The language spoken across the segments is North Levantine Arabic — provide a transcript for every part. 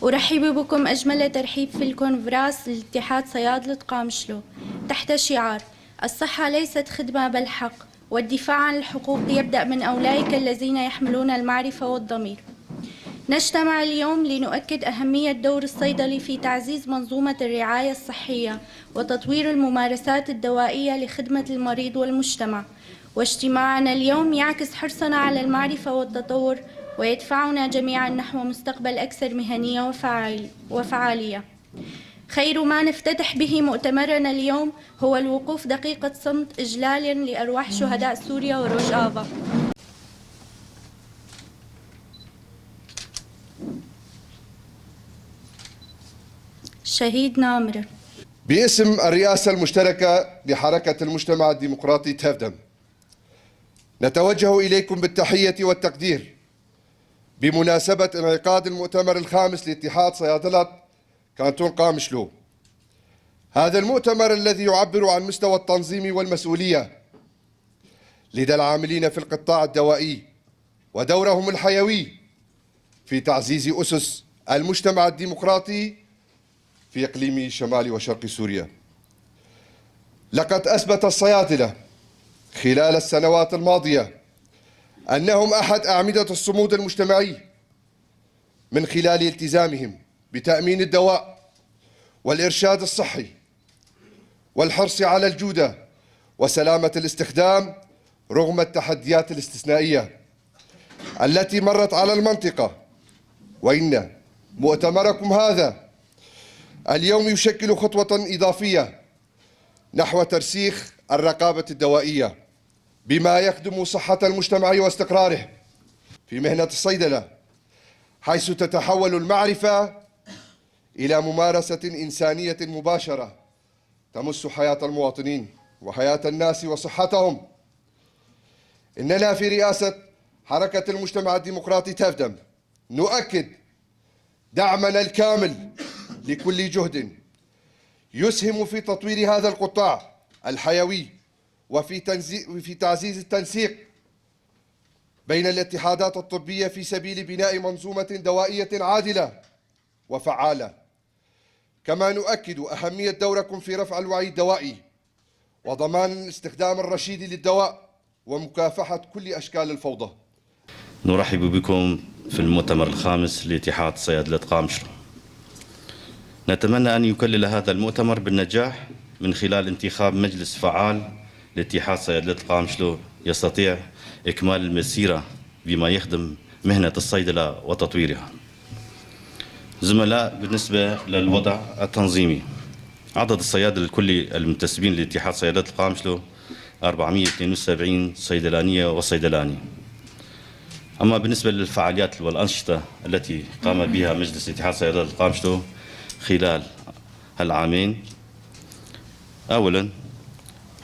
أرحب بكم أجمل ترحيب في الكونفراس لاتحاد صيادلة قامشلو تحت شعار الصحة ليست خدمة بل حق، والدفاع عن الحقوق يبدأ من أولئك الذين يحملون المعرفة والضمير. نجتمع اليوم لنؤكد أهمية دور الصيدلي في تعزيز منظومة الرعاية الصحية وتطوير الممارسات الدوائية لخدمة المريض والمجتمع. واجتماعنا اليوم يعكس حرصنا على المعرفة والتطور ويدفعنا جميعا نحو مستقبل أكثر مهنية وفعالية. خير ما نفتتح به مؤتمرنا اليوم هو الوقوف دقيقة صمت إجلالا لأرواح شهداء سوريا وروجآفا. شهيد نامر. باسم الرئاسة المشتركة لحركة المجتمع الديمقراطي تافدم، نتوجه إليكم بالتحية والتقدير بمناسبة انعقاد المؤتمر الخامس لاتحاد صيادلة كانتون قامشلو. هذا المؤتمر الذي يعبر عن مستوى التنظيم والمسؤولية لدى العاملين في القطاع الدوائي ودورهم الحيوي في تعزيز أسس المجتمع الديمقراطي في إقليم شمال وشرق سوريا. لقد أثبت الصيادلة خلال السنوات الماضية أنهم أحد أعمدة الصمود المجتمعي من خلال التزامهم بتأمين الدواء والإرشاد الصحي والحرص على الجودة وسلامة الاستخدام رغم التحديات الاستثنائية التي مرت على المنطقة. وإن مؤتمركم هذا اليوم يشكل خطوة إضافية نحو ترسيخ الرقابة الدوائية بما يخدم صحة المجتمع واستقراره في مهنة الصيدلة، حيث تتحول المعرفة إلى ممارسة إنسانية مباشرة تمس حياة المواطنين وحياة الناس وصحتهم. إننا في رئاسة حركة المجتمع الديمقراطي تافدم نؤكد دعمنا الكامل لكل جهد يسهم في تطوير هذا القطاع الحيوي وفي تعزيز التنسيق بين الاتحادات الطبية في سبيل بناء منظومة دوائية عادلة وفعالة. كما نؤكد أهمية دوركم في رفع الوعي الدوائي وضمان الاستخدام الرشيد للدواء ومكافحة كل أشكال الفوضى. نرحب بكم في المؤتمر الخامس لاتحاد صيادلة قامشلو. نتمنى أن يكلل هذا المؤتمر بالنجاح من خلال انتخاب مجلس فعال لاتحاد صيادلة قامشلو يستطيع إكمال المسيرة بما يخدم مهنة الصيدلة وتطويرها. زملاء، بالنسبة للوضع التنظيمي، عدد الصيادلة الكلي المنتسبين لاتحاد صيادلة قامشلو 472 صيدلانية وصيدلاني. أما بالنسبة للفعاليات والأنشطة التي قام بها مجلس اتحاد صيادلة قامشلو خلال العامين، أولا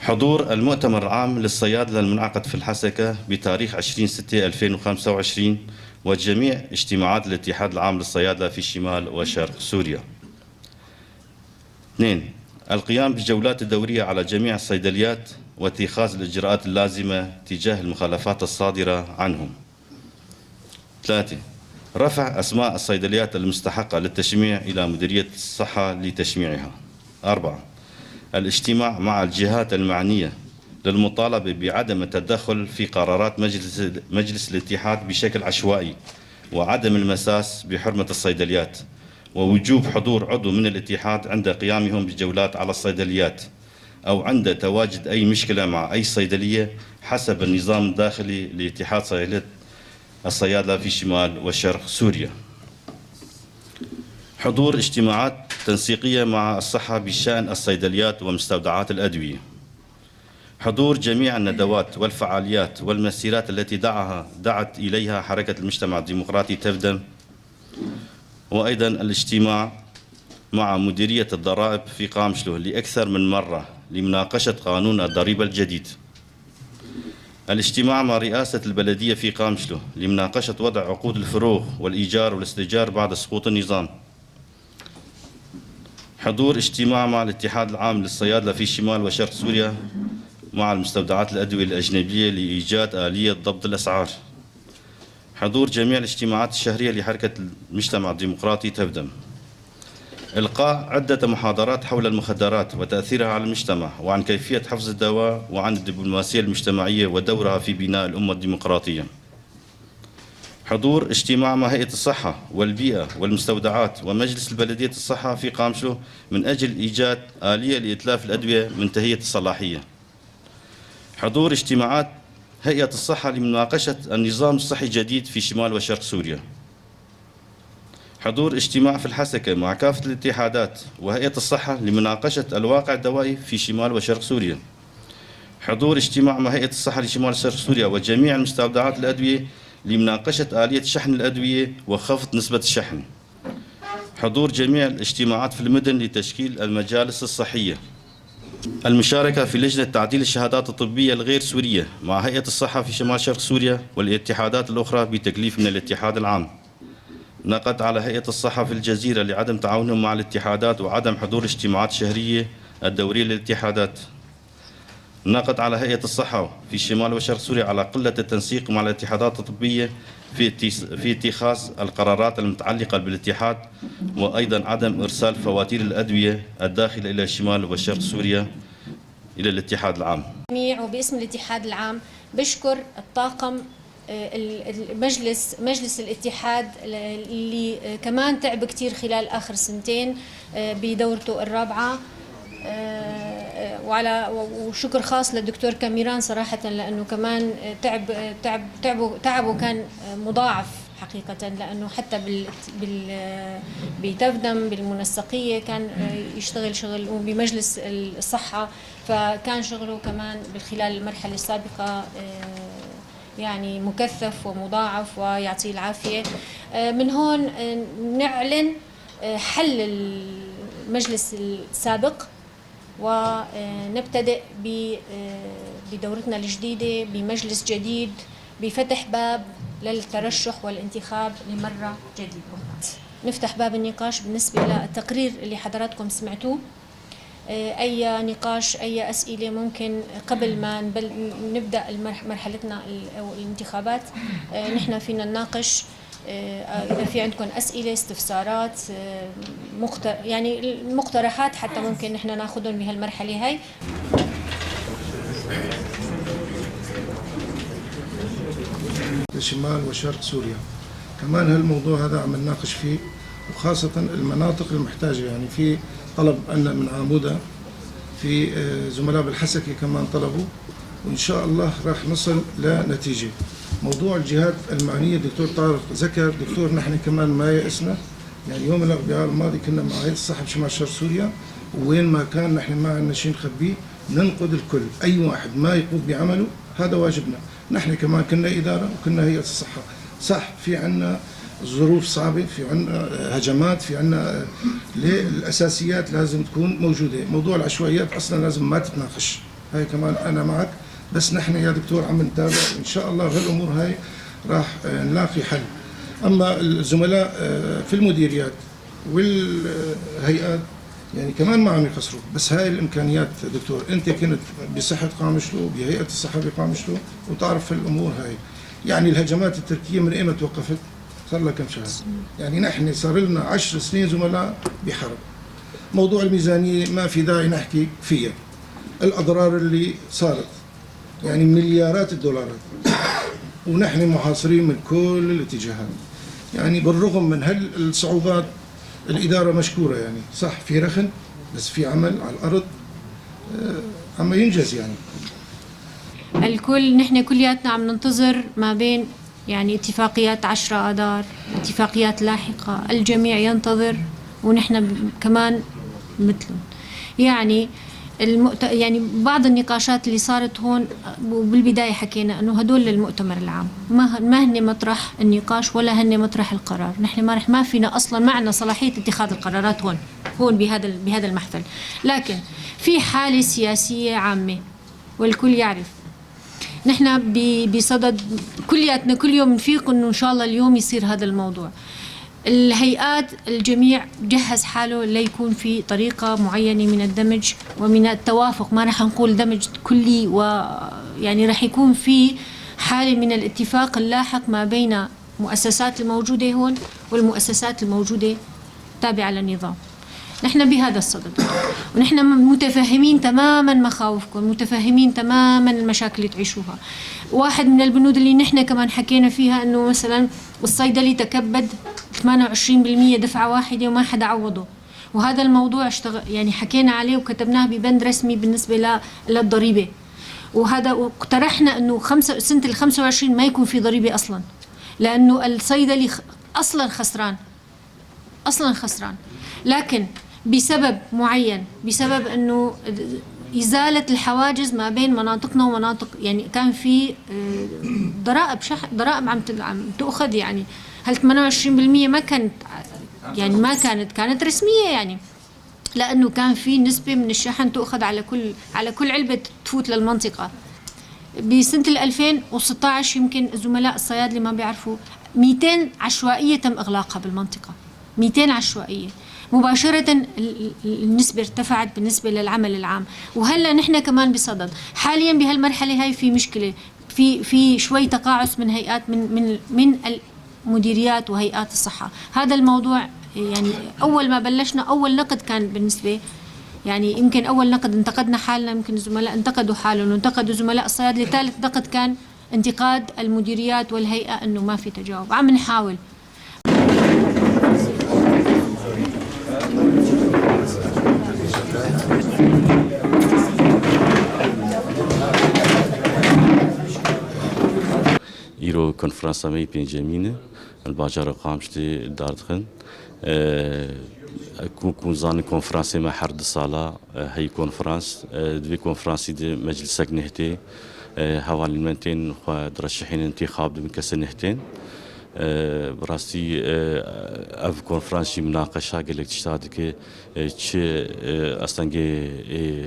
حضور المؤتمر العام للصيادلة المنعقد في الحسكة بتاريخ 20/6/2025 وجميع اجتماعات الاتحاد العام للصيادلة في شمال وشرق سوريا. 2، القيام بالجولات الدورية على جميع الصيدليات واتخاذ الإجراءات اللازمة تجاه المخالفات الصادرة عنهم. 3، رفع أسماء الصيدليات المستحقة للتشميع إلى مديرية الصحة لتشميعها. 4، الاجتماع مع الجهات المعنية للمطالبة بعدم التدخل في قرارات مجلس الاتحاد بشكل عشوائي وعدم المساس بحرمة الصيدليات، ووجوب حضور عضو من الاتحاد عند قيامهم بجولات على الصيدليات أو عند تواجد أي مشكلة مع أي صيدلية حسب النظام الداخلي لاتحاد الصيادلة في شمال وشرق سوريا. حضور اجتماعات تنسيقية مع الصحة بشأن الصيدليات ومستودعات الأدوية. حضور جميع الندوات والفعاليات والمسيرات التي دعت إليها حركة المجتمع الديمقراطي تفدم، وأيضا الاجتماع مع مديرية الضرائب في قامشلو لأكثر من مرة لمناقشة قانون الضريبة الجديد. الاجتماع مع رئاسة البلدية في قامشلو لمناقشة وضع عقود الفروغ والإيجار والاستئجار بعد سقوط النظام. حضور اجتماع مع الاتحاد العام للصيادلة في شمال وشرق سوريا مع المستودعات الأدوية الأجنبية لإيجاد آلية ضبط الأسعار. حضور جميع الاجتماعات الشهرية لحركة المجتمع الديمقراطي تفدم. إلقاء عدة محاضرات حول المخدرات وتأثيرها على المجتمع، وعن كيفية حفظ الدواء، وعن الدبلوماسية المجتمعية ودورها في بناء الأمة الديمقراطية. حضور اجتماع مع هيئة الصحة والبيئة والمستودعات ومجلس البلدية الصحة في قامشلو من أجل إيجاد آلية لإتلاف الأدوية منتهية الصلاحية. حضور اجتماعات هيئة الصحة لمناقشة النظام الصحي الجديد في شمال وشرق سوريا. حضور اجتماع في الحسكة مع كافة الاتحادات وهيئة الصحة لمناقشة الواقع الدوائي في شمال وشرق سوريا. حضور اجتماع مع هيئة الصحة لشمال وشرق سوريا وجميع المستودعات الأدوية لمناقشة آلية شحن الأدوية وخفض نسبة الشحن. حضور جميع الاجتماعات في المدن لتشكيل المجالس الصحية. المشاركة في لجنة تعديل الشهادات الطبية الغير سورية مع هيئة الصحة في شمال شرق سوريا والاتحادات الأخرى بتكليف من الاتحاد العام. نقد على هيئة الصحة في الجزيرة لعدم تعاونهم مع الاتحادات وعدم حضور اجتماعات شهرية الدورية للاتحادات. نقد على هيئة الصحة في شمال وشرق سوريا على قلة التنسيق مع الاتحادات الطبية في اتخاذ القرارات المتعلقة بالاتحاد، وأيضا عدم إرسال فواتير الأدوية الداخلة إلى شمال وشرق سوريا إلى الاتحاد العام. جميع وباسم الاتحاد العام بشكر الطاقم مجلس الاتحاد اللي كمان تعب كتير خلال آخر سنتين بدورته الرابعة، وشكر خاص للدكتور كاميران صراحة، لأنه كمان تعبه كان مضاعف حقيقة، لأنه حتى بتفدم بالمنسقية كان يشتغل شغل، وبمجلس الصحة فكان شغله كمان خلال المرحلة السابقة مكثف ومضاعف، ويعطيه العافية. من هون نعلن حل المجلس السابق ونبتدئ بدورتنا الجديدة بمجلس جديد بفتح باب للترشح والانتخاب لمرة جديدة. نفتح باب النقاش بالنسبة للتقرير اللي حضراتكم سمعتوه. أي نقاش، أي أسئلة ممكن قبل ما نبدأ مرحلتنا أو الانتخابات، نحن فينا نناقش. إذا في عندكم أسئلة، استفسارات، المقترحات حتى ممكن نحن ناخذهم بهالمرحلة هاي. شمال وشرق سوريا كمان هالموضوع هذا عم نناقش فيه، وخاصة المناطق المحتاجة. في طلب عندنا من عامودة، في زملاء بالحسكة كمان طلبوا، وإن شاء الله راح نصل لنتيجة. موضوع الجهات المعنية دكتور طارق ذكر، دكتور نحن كمان ما يأسنا، يوم الأربعاء الماضي كنا مع هيئة الصحة بشمال شرق سوريا، وين ما كان نحن ما عندنا شيء نخبيه، ننقد الكل، أي واحد ما يقوم بعمله هذا واجبنا. نحن كمان كنا إدارة وكنا هيئة الصحة، صح في عندنا ظروف صعبة، في عندنا هجمات، في عندنا ليه الأساسيات لازم تكون موجودة. موضوع العشوائيات أصلا لازم ما تتناقش، هاي كمان أنا معك، بس نحن يا دكتور عم نتابع، إن شاء الله هالأمور هاي راح نلاقي حل. أما الزملاء في المديريات والهيئات كمان ما عم يقصروا، بس هاي الإمكانيات دكتور، أنت كنت بصحة قامشلو، بهيئة الصحة بقامشلو، وتعرف الأمور هاي. الهجمات التركية من ايمتى توقفت؟ صار لها كم شهر. نحن صار لنا 10 سنين زملاء بحرب. موضوع الميزانية ما في داعي نحكي فيها، الأضرار اللي صارت مليارات الدولارات، ونحن محاصرين من كل الاتجاهات. بالرغم من هالصعوبات الإدارة مشكورة، صح في رخن بس في عمل على الأرض، عم ينجز. الكل نحن كلياتنا عم ننتظر ما بين اتفاقيات 10 آذار، اتفاقيات لاحقة، الجميع ينتظر ونحن كمان مثلهم. بعض النقاشات اللي صارت هون وبالبداية حكينا إنه هدول للمؤتمر العام، ما هن مطرح النقاش ولا هن مطرح القرار. نحن ما فينا أصلاً، ما عندنا صلاحية اتخاذ القرارات هون بهذا المحفل. لكن في حالة سياسية عامة والكل يعرف نحن بصدد كلياتنا كل يوم نفيق إنه إن شاء الله اليوم يصير هذا الموضوع. الهيئات الجميع جهز حاله ليكون في طريقة معينة من الدمج ومن التوافق، ما رح نقول دمج كلي، رح يكون في حالة من الاتفاق اللاحق ما بين المؤسسات الموجودة هون والمؤسسات الموجودة تابعة للنظام. نحن بهذا الصدد، ونحن متفهمين تماما مخاوفكم، متفهمين تماما المشاكل اللي تعيشوها. واحد من البنود اللي نحن كمان حكينا فيها انه مثلا الصيدلي تكبد 28% دفعة واحدة وما حدا عوضه، وهذا الموضوع اشتغل يعني حكينا عليه وكتبناه ببند رسمي بالنسبة للضريبة، وهذا واقترحنا انه سنة ال 25 ما يكون في ضريبة اصلا، لانه الصيدلي اصلا خسران، اصلا خسران، لكن بسبب معين، بسبب انه ازالة الحواجز ما بين مناطقنا ومناطق، يعني كان في ضرائب ضرائب عم تؤخذ، يعني هال 28% ما كانت، يعني ما كانت رسمية، يعني لانه كان في نسبه من الشحن تؤخذ على كل علبة تفوت للمنطقة. بسنة 2016 يمكن زملاء الصيادله ما بيعرفوا 200 عشوائية تم اغلاقها بالمنطقة، 200 عشوائية مباشرة النسبة ارتفعت بالنسبة للعمل العام. وهلا نحن كمان بصدد حاليا بهالمرحلة هاي في مشكلة، في شوي تقاعس من هيئات من من من المديريات وهيئات الصحة. هذا الموضوع يعني أول ما بلشنا أول نقد كان بالنسبة، يعني يمكن أول نقد انتقدنا حالنا، يمكن الزملاء انتقدوا حالهم وانتقدوا زملاء الصيادلة. ثالث نقد كان انتقاد المديريات والهيئة أنه ما في تجاوب. عم نحاول. îro konferansa me pêncemîn e li bajara Qamişlê dar dixin. Ku zanin konferansê me her du sala heyî konferans, di vê konferansî de meclisek nehtê, hevalên me tên xwe direşihînin intîxab dibin kesên nehtên. Bi rastî ev konferans jî minaqeşa gelek tişta dike, çi astengê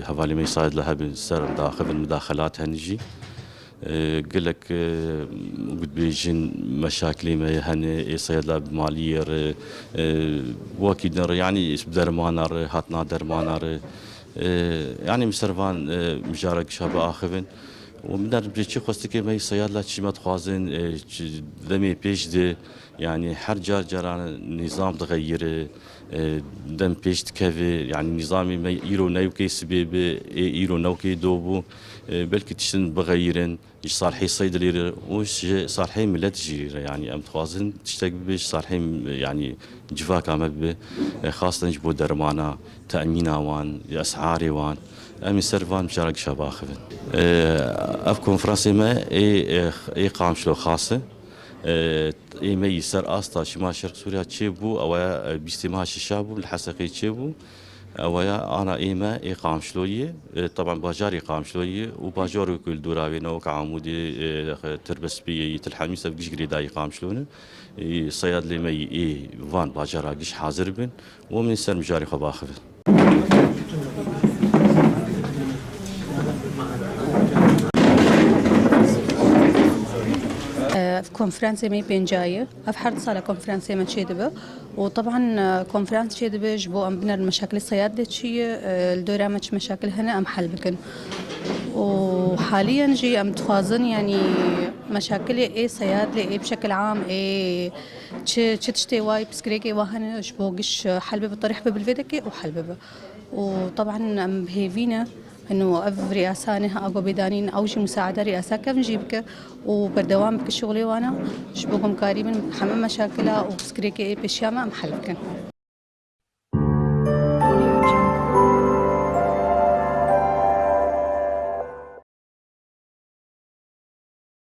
hevalê me sayed li hebin ser daxivin müdaxelat hene jî. Gelek dibêjin meşakilê me hene ê seyedla maliyê re wekî din re, yanî dermana re, hatina dermana re, yanî min ser van mijara gişa biaxivin. û min der çi xwestikê me seyedla çi me dixwazin demê pêş de, yanî her car caran nîzam dixeyire, dem pêş dikeve, yanî nîzamê me îro newkê sibê bi ê îro newkê do bû, belkî tiştin bixeyirin ji salhê seydelê re û ji salhê millet jî re, yanî em dixwazin tiştek bibe ji salhê yanî civaka me bibe, xasten ji bo dermana, temîna wan, esarê wan, em ê ser van mijara gişa biaxivin. Ev konferansê me ê Qamişlo xas e. Ê me yî ser asta Şimal Şerq Sûriya çêbû, ew bîstê meha şeşa bû, li Hesekê çêbû. Ew ana ê me ê Qamişloyê, taban bajarê Qamişloyê û bajarê ku li dora wê ne wek Amûdê, Tirbespiyê, Tilhemîs ev giş girêdayî Qamişlo ne. Seyadlê me ê van bajara giş hazir bin û min ser mijarê xwe biaxivin. konferansê me pêncayê ev her sala konferansê me çêdibe û طبعا konferans çêdibe ji bo em biner meşakilê seyad de çi ye li dora me çi meşakil hene em hel bikin وحاليا جي ام dixwazin yani meşakilê ê seyad lê ê بشكل عام ê çi tiştê way pirsgirêkê wa hene ji bo giş hel bibe terih bibe bilvêdekê û hel bibe وطبعا ام بهêvîne انه اف رئاسانه اقو بدانين او جي مساعدة رئاسة كيف نجيبك وبردوام بك شغلي وانا جبوكم كاري من حمام مشاكلها وسكريكي بشياما محل بكن.